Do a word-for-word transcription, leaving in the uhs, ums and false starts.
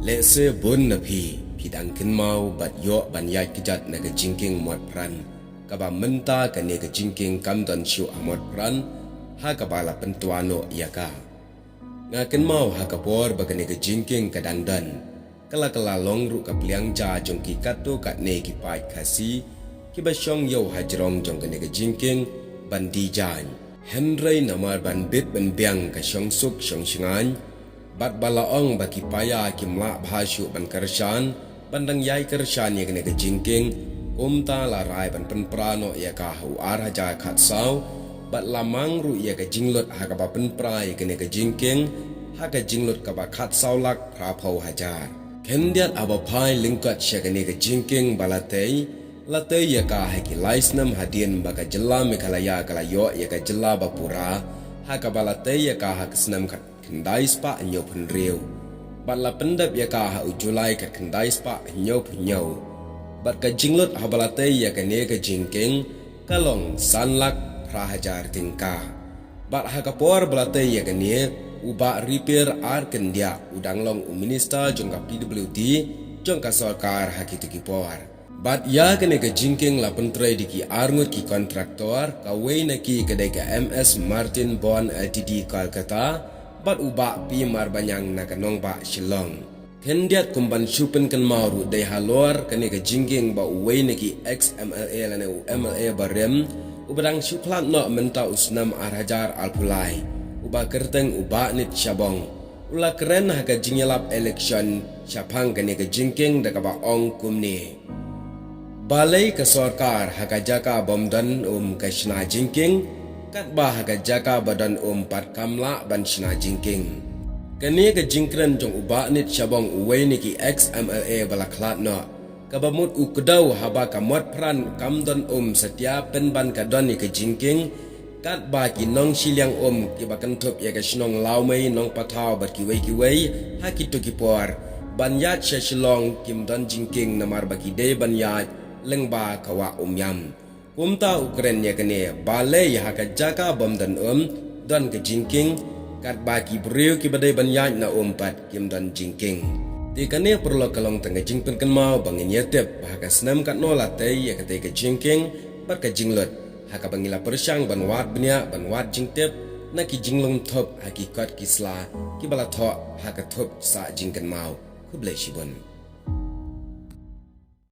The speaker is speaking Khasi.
Lehse bun na phi, phi dang kynmaw bad ïoh ban ïaid kjat na ka jingkieng Motphran, kaba mynta kane ka jingkieng kam don shuh ha Motphran, ha kaba la pyntwa noh ïa ka. Nga kynmaw ha ka por ba kane ka jingkieng ka dang don, ka la ka la long ruh ka pliang ja jong ki katto katne ki paid Khasi, kiba shong ïew hajrong jong kane ka jingkieng ban die jaiñ. Hynrei namar ban bit ban biang ka shongsuk shongshngaiñ, bad ba la ong ba ki paia kim lah bha shuh ban kyrshan, ban dang ïai kyrshan ïa kane ka jingkieng, kumta la rai ban pynpra noh ïa ka ha u ar hajar khatsaw, bad la mang ruh ïa ka jinglut ha kaba pynpra ïa kane ka jingkieng, ha ka jinglut kaba khatsaw lak phraphew hajar. Khyndiat haba phai lyngkot sha kane ka jingkieng ba la tei, la tei ïa ka ha ki lai snem hadien ba ka jylla Meghalaya ka la ïoh ïa ka jylla ba pura, ha kaba la tei ïa ka ha ka snem khat khyndai spah hynñiewphew hynriew. Bad la pyndep ïa ka ha u July khat khyndai spah hynñiewphew hynñiew. Bad ka jinglut haba la tei ïa kane ka jingkieng, ka long san lak phra hajar tyngka. Bad ha ka por ba la tei ïa kane, u Bah Ripir R Kyndiah, u dang long u minister jong ka P W D, jong ka sorkar ha kito ki por. Bad ïa kane ka jingkieng la pyntrei da ki arngut ki kontraktor, kawei na ki ka dei ka M S Martin Bond L T D Kolkata, bad u Bah P Marbaniang na ka nongbah Shillong. Khyndiat kum ban shu pynkynmaw ruh dei halor kane ka jingkieng ba uwei na ki ex M L A lane u M L A barim, uba dang shu khlad noh mynta u snem ar hajar arphew lai, uba kyrteng u Bah Nit Shabong, u la kren ha ka jingïalap election shaphang kane ka jingkieng da kaba ong kumne: Balei ka sorkar ha ka jaka bym don um ka shna jingkieng, katba ha ka jaka ba don um pat kam lah ban shna jingkieng? Kane ka jingkren jong u Bah Nit Shabong, uwei na ki ex M L A ba la khlad noh, kaba mut u kdew haba ka Motphran kam don um satia pynban ka don ïa ka jingkieng, katba ki nongshiliang um kiba kynthup ïa ka shnong Lawmei, Nongpathaw bad kiwei kiwei ha kito ki por, ban ïaid sha Shillong kim don jingkieng namar ba ki dei ban ïaid lyngba ka wah Umiam. Kumta u kren ïa kane, balei ha ka jaka bym don um don ka jingkieng, katba ki briew kiba dei ban ïaid na um pat kim don jingkieng? Te kane paralok ka long tang ka jingpynkynmaw ba ngin ïatip ba ha ka snem katno la tei ïa katei ka jingkieng bad ka jinglut, ha kaba ngi la pyrshang ban wad bniah, ban wad jingtip na ki jinglong thup ha ki kot ki sla kiba la thoh ha ka thup sah jingkynmaw. Khublei shibun.